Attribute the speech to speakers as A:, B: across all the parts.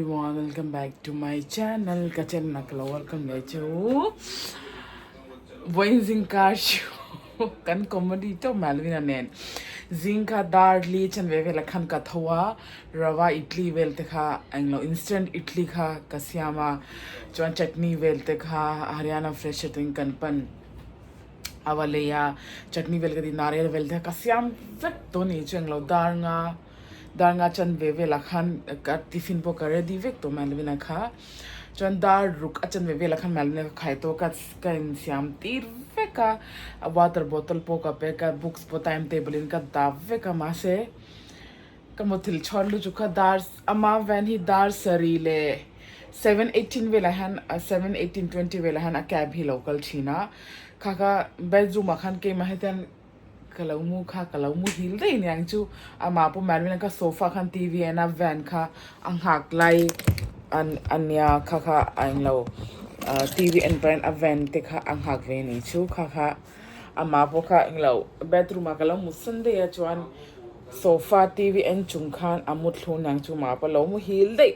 A: Everyone welcome back to my channel ka channel ah ka lo welcome leh che u vawiin zingkar chu kan comedy teuh mai Alvina nen zingkha dar li chen ve velah khan ka tho a rava idli vel te kha englo instant idli kha ka siam a chuan chutney vel te kha Haryana fresh atangin kan pan a va lei a chutney vel ka ti nariyal vel te kha ka siam vek tawh a ni chu englo dar nga. Dar nga chan ve velah khan ka tiffin pawh ka ready vek tawh Malvina kha chuan dar ruk a chan ve velah khan Malvina ka khai tawh ka ka insiam tir vek a a water bottle pawh ka pack a books pawh time table in ka dah vek a mahse ka muthilh chhuat lutuk kha dar ama van hi dar sarih leh 7:18 velah hian 7:18:20 velah hian a cab hi a lo kal thin a kha kha bedroom ah khan keimah hetiang. Ka lo mu kha ka lo muhil daih aniang chu amah pawh Marina kha sofa khan TV a en a van kha a nghak lai an ania kha kha a englo ah TV en pah in a van te kha a nghak ve anih chu kha kha amah pawh kha englo bathroom ah ka lo mut san daih a chuan sofa TV en chung khan a mu thlun aniang chu amah pawh a lo muhil daih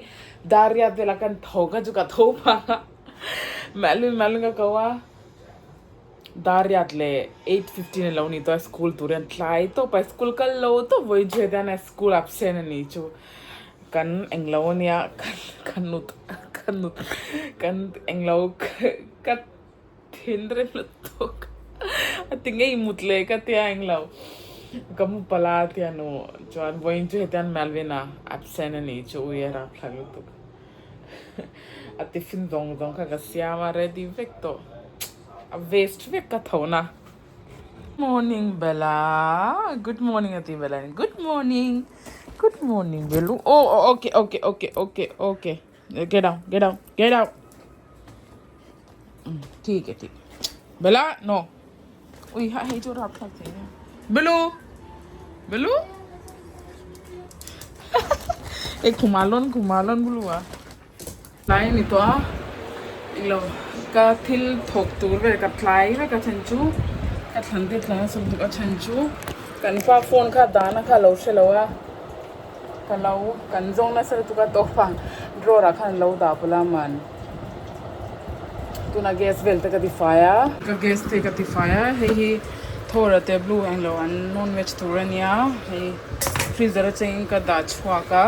A: dar riat velah khan tho kha chu ka tho phah a Malin Malin ka ko a. Dar riat leh 8:15 a lo ni tawh a school tur hian tlai tawp a school kal lo tawp vawi chu hetiang a school absent a ni chu kan englo ania kan kan nut kan nut kan englo ka thinrim lutuk a ti ngei mut leh ka tia englo ka mu pala a tia nu chuan vawiin chu hetiang Melvin a absent a ni chu ui a rapthlak lutuk a tiffin zawng zawng kha ka siam a ready vek tawh. A waste vek ka tho na. Morning Bella good morning a ti Bella in good morning good morning Belu oh oh okay okay okay okay okay get down get down get down ठीक है ठीक Bella no ui ha hei chu rap thlak thei nia Belu Belu e khumalon khumalon bulu a Tlai a ni tawh a, englo ka thil thawk tur vel ka tlai vek a chhan chu ka thlan te tlan a sawm tuk a chhan chu kan pa phone kha dana kha a lo hre lo a ka lo kan zawng nasa lutuk a tawp a drawer ah khan a lo dah pawlh a man tunah gas vel te ka ti fai a. Ka gas te ka ti fai a hei hi thawra te blue englo an non veg tur a nia hei freezer atangin ka dah chhuak a.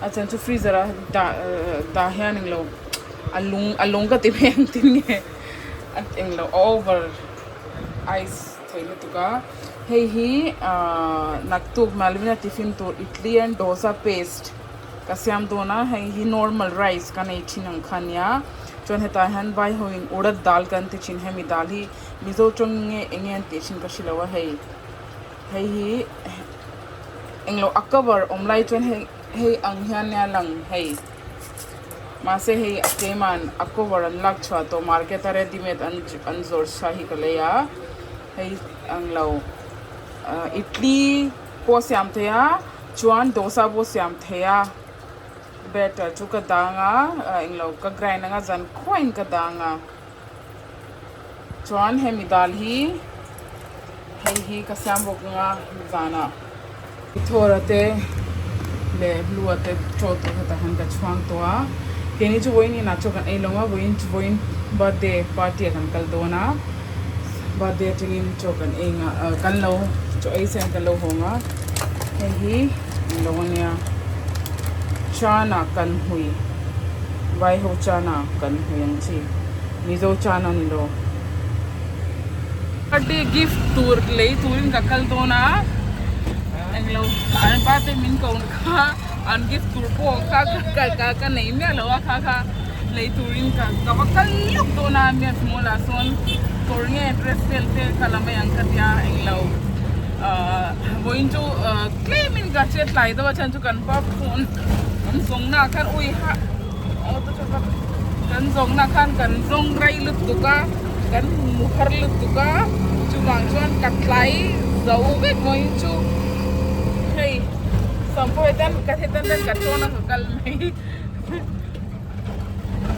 A: A chan chu freezer ah dah dah hian englo a lung a lung ka ti mai ang tin nge a englo a over ice thei lutuk a hei hi ahh naktuk Malvina tiffin tur idli and dosa paste ka siam dawn a hei hi normal rice ka nei thin ang kha ania chuan hetah hian vai ho in urad dal kan ti thin hemi dal hi mizo tawng nge eng nge an tih thin ka hrelo a hei hei hi. Englo a cover awm lai chuan hei hei ang hian nia lang hei mahse hei a tleman a cover an lak chhuah tawh market a ready made an an zawrh sa hi ka lei a hei englo ah idli pawh a siam thei a chuan dosa pawh a siam thei a batter chu ka dang a ah englo ka grind anga zan khuain ka dang a. Chuan hemi dal hi hei hi ka siam bawk anga zanah thawra te leh hlua te chaw tur hetah hian ka chhuang tawh a keini chu vawiin inah chaw kan ei lo a vawiin chu vawiin birthday party ah kan kal dawn a birthday atangin chaw kan ei nga ah kan lo chaw ei sen kan lo hawng a hei hi englo ania chana kan hmui vai ho chana kan hmui ang chi. Mizo chan a ni lo. Birthday gift tur lei turin ka kal dawn a, englo an birthday min ko kha an gift tur pawh kha ka ka ka nei miah lo a kha kha lei turin ka ka va kal lawk dawn a Mias Mall ah sawn kawr nge dress vel te ka la mai ang ka tia englo ahh vawiin chu tlem in ka che tlai deuh a chhan chu kan pa phone kan zawng na ah khan ui ha. Kan zawngna khan kan zawng rei lutuk a, kan hmu har lutuk a, chuvang chuan ka tlai zo vek mawiin chu hei sampo hetan ka hetan ten ka tawn a ka kal mai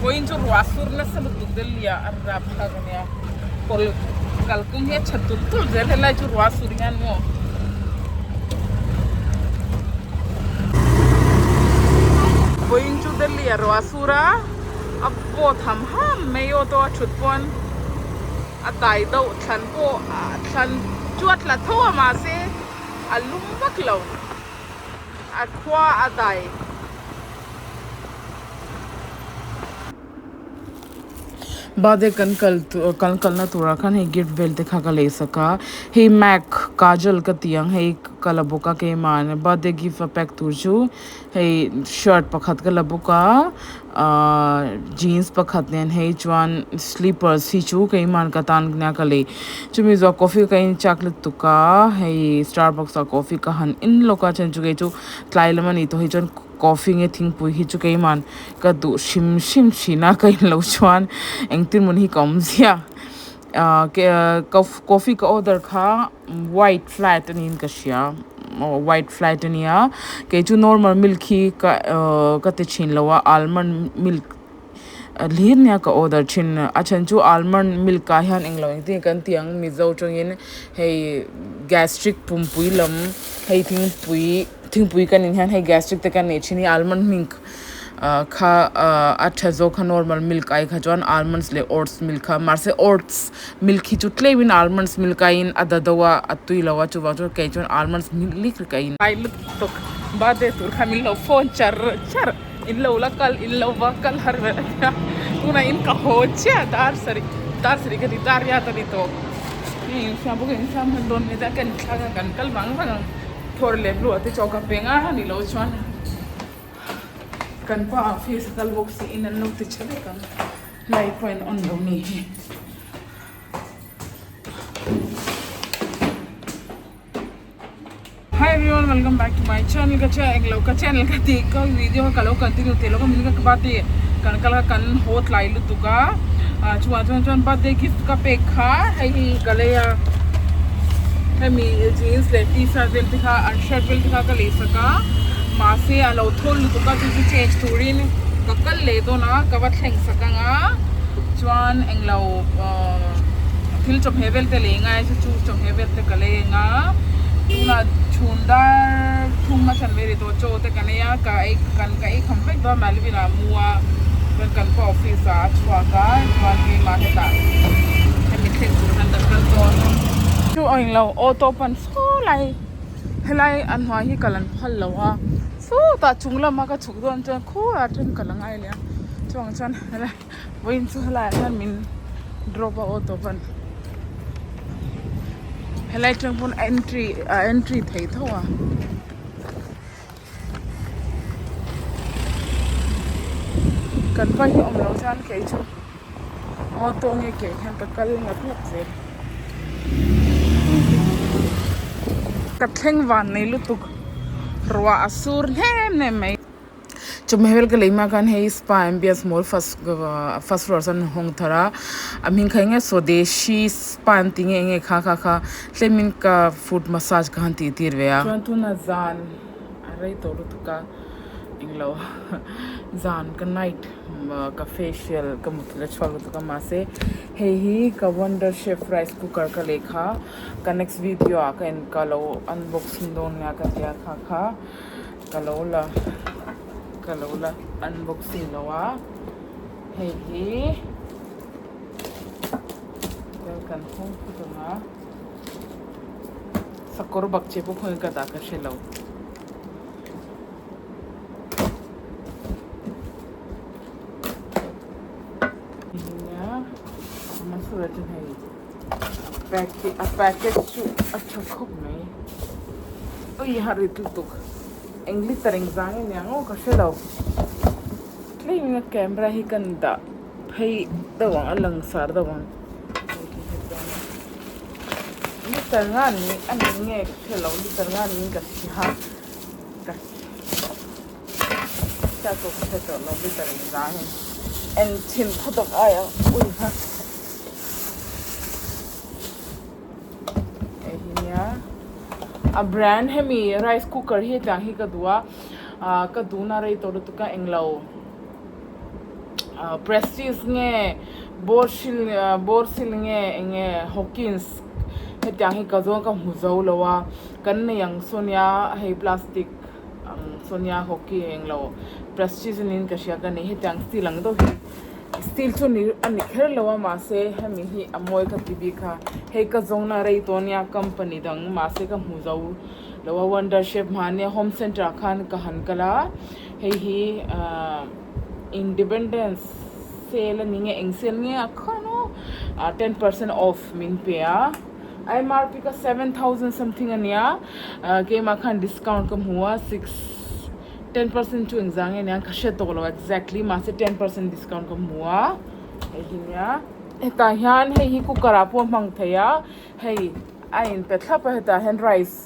A: vawiin chu ruah sur nasa lutuk Delhi ah a rap thlak ania kawl kalkawng hi a tha tulh tulh zel helai chu ruah sur hian maw. Vawiin chu Delhi a ruah sur a, a vawt ham ham mai auto a thut pawn a dai deuh thlan pawh thlan chu a tla tho a mahse a lum vak lo a khua a dai. Birthday kan kal kan kalna turah khan hei gift vel te kha ka lei sak a hei mac kajal ka ti ang hei ka la bawk a keimah birthday gift a pack tur chu hei shirt pakhat ka la bawk a ahh jeans pakhat nen hei chuan slippers hi chu keimah ka tan nia ka lei chumi zawh coffee ka in chak lutuk a hei starbucks ah coffee ka han in lawk a chuan chu kei chu tlai lam a nih tawh hi chuan. Coffee nge thingpui hi chu keiman ka duh hrim hrim thin a ka inlo chuan engtin maw ni hi ka awm ziah ah coffee ka order kha white flat a niin ka hria aw white flat a nia kei chu normal milk hi ka ah ka ti thin lo a almond milk hlir nia ka order thin a chhan chu almond milk ah hian englo engtin nge kan tih ang mizo tangin hei gastric pumpui lam hei thingpui thingpui kan in hian hei gastric te kan neih thin hi almond milk ah kha ah a tha zawk kha normal milk ai kha chuan almonds leh oats milk kha mahse oats milk hi chu tlem in almonds milk aiin a da deuh a a tui lo a chuvang chuan kei chuan almonds milk lik rik a in. Ai lutuk birthday tur khan min lo phone char char in lo la kal in lo va kal har vel a nia tunah in ka haw chiah dar sarih dar sarih ka ti dar riat a ni tawp hei insiam bawk a insiam hman dawn mai ta kan thlak a kan kal vang vang ang. Thawr leh blue ah te chaw ka peng a ni lo chuan kan pa office a kal bawk si in an lo ti tha vek ang light pawh in on lo ni hi. Hi everyone welcome back to my channel ka channel englo ka channel ka tih ka video ka lo continue thei lo ka min ka birthday kan kal kha kan haw tlai lutuk a ah chuvang chuan chuan birthday gift ka pek kha hei hi ka lei a. Hemi jeans leh t-shirt vel te kha an shirt vel te kha ka lei sak a mahse a lo thawl lutuk a chu chu change turin ka kal leh dawn a ka va thleng sak ang a chuan englo ahh thil chawhmeh vel te lei ngai chu chu chawhmeh vel te ka lei ang a tunah chhun dar thum a thlan ve ri tawh chaw te kan ei a ka ei kan ka ei kham vek dawn a Malvin ah a mu a chuan kan pa office ah a chhuak a chuan keimah hetah hemi thleng tur hian ka kal dawn a. Chu a englo auto pan saw lai helai a hnuai hi kal an phal lo a sawtah chung lama ka chhuk dawn chuan khurah then kal a ngai leh a chuvang chuan helai vawiin chu helaiah hian min drop a auto pan helai atang pawn a entry a entry theih tho a. Kan pa hi awm loh chuan kei chu auto nge ke hian ka kal ngat ngat zel. Ka thleng van nei lutuk ruah a sur hnem hnem mai. Chawhmeh vel ka lei hma khan hei spa ambience mall first first floor chuan an hawng thar a a hming kha eng nge swadeshi spa an tih nge eng nge kha kha kha tlemin ka foot massage ka han tih tir ve a. Chuan tuna zan a rei tawh lutuk a englo zan ka night ka facial ka mut la chhuak lutuk a mahse hei hi ka wonder chef rice cooker ka lei kha ka next video ah ka en ka lo unboxing dawn nia ka tia kha kha ka lo la ka lo la unboxing lo a hei hi kan hawng phawt ang a. Sakawr bak che pawh khawnge ka dah ka hre lo. Nia masala chu hei packet a packet chu a tha khawp mai ui a rit lutuk eng liter eng zang nge niang aw ka hre lo tlem in camera hi kan dah phei deuh ang a langsar deuh ang. Liter nga ni a ni nge ka hre lo liter nga niin ka hria ka hriat pawh ka hre tawh lo liter engzah nge en chhin phawt awk ai ang ui ha hei hi nia a brand hemi rice cooker hi hetiang hi ka duh a ah ka duhna rei tawh lutuk a englo. Prestige nge Borsil Borsil nge eng nge Hawkins hetiang hi ka zawn ka hmu zo lo a kan nei ang saw nia hei plastic ang saw. saw nia hockey englo prestige aniin ka hria ka ni hetiang steel ang deuh hi steel chu ni a ni kher lo a mahse hemi hi a mawi ka ti bik a hei ka zawng na rei tawh ania company dang mahse ka hmu zo lo a wonderchef mahnia home center ah khan ka han kal a hei hi ahh independence sale a ni nge eng sale nge a khan aw ah 10% off min pe a M_R_P kha 7000 something a nia ah keimah khan discount ka hmu a six 10% chu engzah nge nia ka hre tawh lo exactly mahse 10% discount ka hmu a hei hi nia hetah hian hei hi cooker ah pawh a hmang thei a hei a inpe thlap a hetah hian rice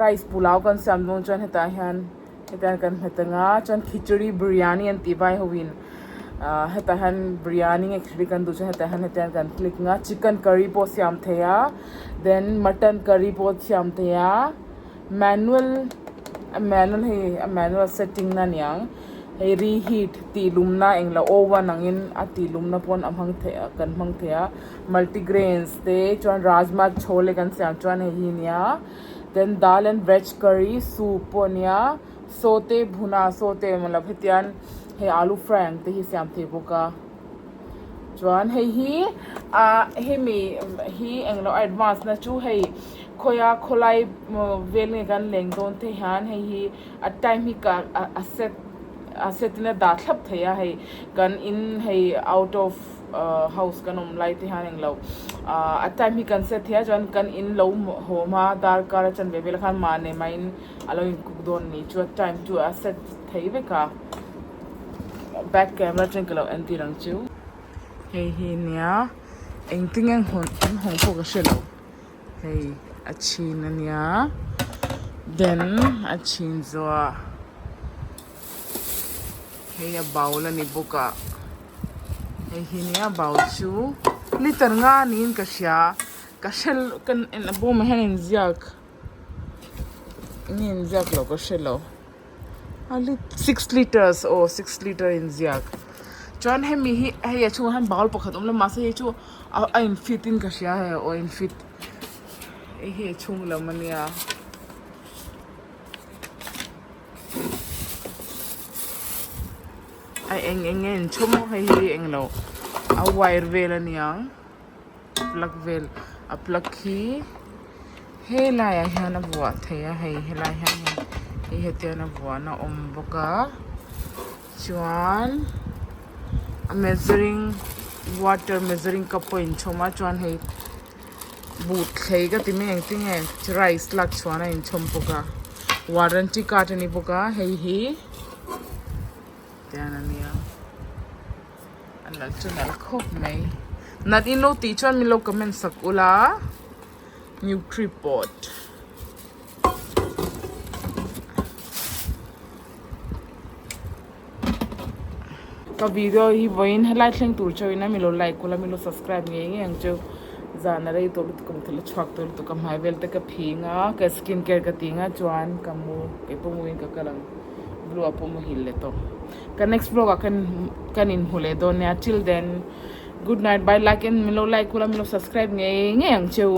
A: rice pulao kan siam dawn chuan hetah hian. Hetiang kan hmet anga chuan khichdi biryani an tih vai ho in ah hetah hian biryani nge khichdi kan duh chuan hetah hian hetiang kan click anga chicken curry pawh siam thei a then mutton curry pawh siam thei a manual a manual hei a manual setting na aniang hei reheat tih lumna englo oven ang in a tih lumna pawn a hmang thei a kan hmang thei a multigrains te chuan rajma chole kan siam chuan hei hi ania. Then dal and veg curry soup pawh a nia saute bhuna saute matlab hetian hei alu fry ang te hi siam thei bawk a chuan hei hi ah hemi hi englo a advance na chu hei khawia khawlai vel nge kan leng dawn te hian hei hi a time hi ka a set a set in a dah thlap thei a hei kan in hei out of house kan awm lai te hian englo ah a time hi kan set thei a chuan kan in lo haw hma darkar a chan ve vel khan mahni mahin a lo in cook dawn a ni chu a time chu a set thei vek a back camera atang ka lo entir ang chu hei hi nia engtin nge hawn an hawng pawh ka hre lo hei a chhin a nia then a chhin zawhah hei a bowl a ni bawk a. Hei hi nia bau chu liter nga niin ka hria ka hre ka en a bawmah hian inziak nge inziak loh ka hre lo a six liters aw six liter inziak chuan hemi hi hei a chhungah hian bowl pakhat a awm lo mahse hei chu a in fit in ka hria hei aw a in fit hei hi a chhung lam ania. A eng eng nge in chhawm maw hei hi englo a wire vel aniang plug vel a plug hi helai ah hian a vuah theih a hei helai hian hei hetiang a vuahna a awm bawk a chuan a measuring water measuring cup pawh a inchhawm a chuan hei buh thlei ka ti mai engtin nge rice lak chhuan a inchhawm bawk a warranty card a ni bawk a hei hi tian a nia a nalh chu nalh khawp mai nalh in lo tih chuan min lo comment sak ula nutripot. Ka video hi vawiin helai thleng tur chauhin a milo like ula milo subscribe ngei ngei ang chu zan a rei tawh lutuk a mithil a chhuak tawh lutuk a hmai vel te ka phing a ka skin care ka ti nga chuan ka mu kei pawh muin ka kal ang blue ah pawh muhil leh tawh ka next vlog ah khan kan inhmu leh dawn nia till then good night bye like in milo like ula milo subscribe ngei ngei ang cheu.